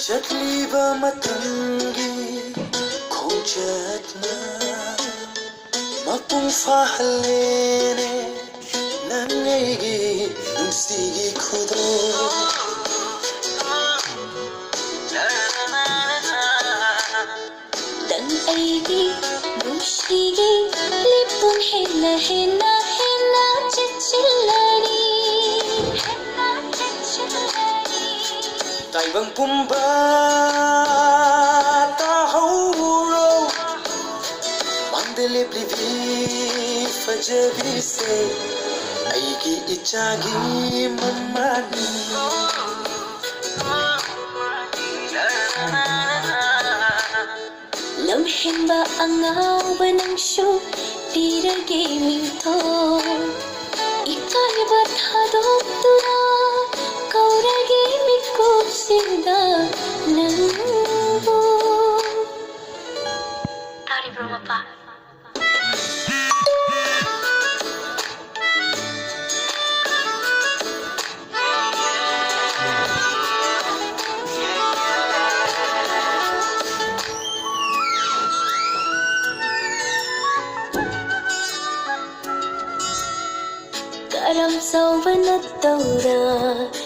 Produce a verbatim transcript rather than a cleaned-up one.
ꯆꯠꯂꯤꯕ ꯃꯇꯝꯒꯤ ꯈꯣꯡꯆꯠꯅ ꯃꯄꯨꯡ ꯐꯥꯍꯜꯂꯦꯅꯦ ꯅꯪ ꯑꯩꯒꯤ ꯅꯨꯡꯁꯤꯒꯤ ꯈꯨꯗꯣꯜ꯫ ꯅꯪ ꯑꯩꯒꯤ ꯅꯨꯡꯁꯤꯒꯤ ꯂꯤꯄꯨꯡ ꯍꯦꯟꯅ ꯍꯦꯟꯅ ꯍꯦꯟꯅ ꯆꯦꯠꯁꯤꯜꯂꯅꯤ, ꯍꯦꯟꯅ ꯆꯦꯠꯁꯤꯜꯂꯅꯤ꯫ ꯇꯥꯏꯕꯪ ꯄꯨꯝꯕ ꯇꯥꯍꯧꯔꯣ, ꯃꯥꯡꯗ ꯂꯦꯞꯂꯤꯕꯤ ꯐꯖꯕꯤꯁꯦ ꯑꯩꯒꯤ ꯏꯆꯥꯒꯤ ꯃꯃꯥꯅꯤ꯫ ꯂꯝꯍꯦꯟꯕ ꯑꯉꯥꯎꯕ ꯅꯪꯁꯨ ꯄꯤꯔꯒꯦ ꯃꯤꯡꯊꯣꯜ꯫ ꯏꯀꯥꯏꯕ ꯊꯥꯗꯣꯛꯇꯨꯅ ꯀꯧꯔꯒꯦ ꯃꯤꯀꯨꯞꯁꯤꯗ ꯅꯪꯕꯨ꯫ ꯇꯥꯔꯤꯕ꯭ꯔꯣ ꯃꯄꯥ? ꯀꯔꯝ ꯆꯥꯎꯕ ꯅꯠꯇꯧꯔ